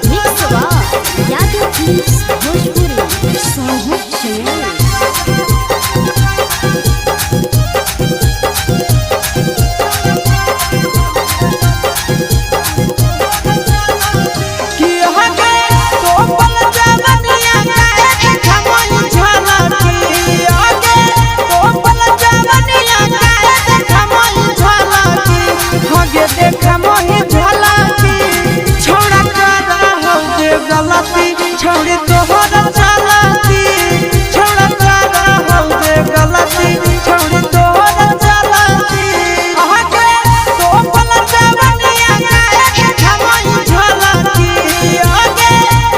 Mix by Yadav films Bhojpuri Sohan channel. कि हगे तोपल जवनिया काहे देखा मोई झलकी। हगे तोपल जवनिया काहे देखा मोई झलकी। हगे देखा मोई झलकी। छोड़ा कर हो जे गलती, छोड़ी तोहर चलती। छोड़ा कर हो जे गलती, छोड़ी तोहर चलती। हगे तोपल जवनिया काहे देखा मोई झलकी। हगे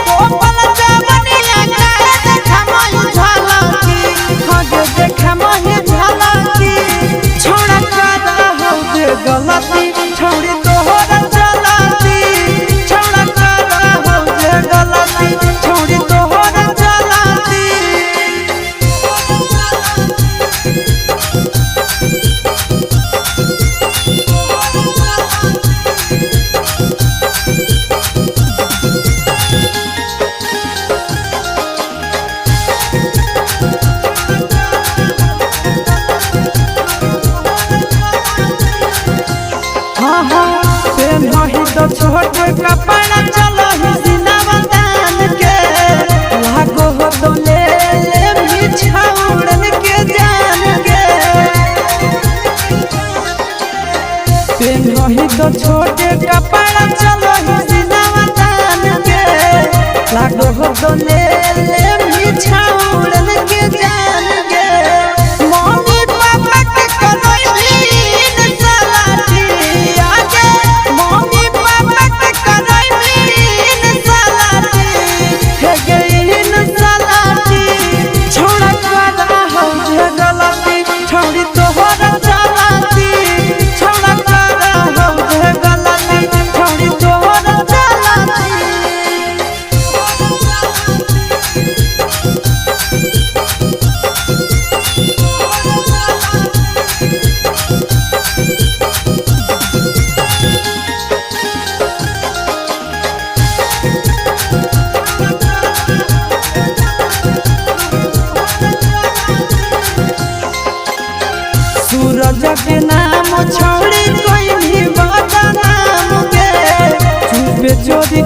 तोपल जवनिया काहे देखा मोई झलकी। हगे देखा मोई झलकी। छोड़ा कर हो जे गलती, छोड़ी तोहर चलती। छोड़ा कर हो जे गलती, छोड़ी तोहर चलती। हाँ हाँ पेन्हही तो छोट कपड़ा चलो ही सिनावा दान के। लागो हो तो ले ले भी छाउड़न के जान के। पेन्हही तो छोट कपड़ा चलो ही सिनावा दान के। लागो हो तो ले ले भी छाउड़न के जान के। मम्मी पापा के करैली सलाटी आगे। मम्मी पापा के करैली सलाटी। हे गईन सलाटी। छोड़ा कर हो जे गलती, छोड़ी तोहर चलती। छोड़ा कर हो जे गलती, छोड़ी तोहर चलती। सूरज के नाम छोड़ी कोई भी बदनाम के। चुपे चोरी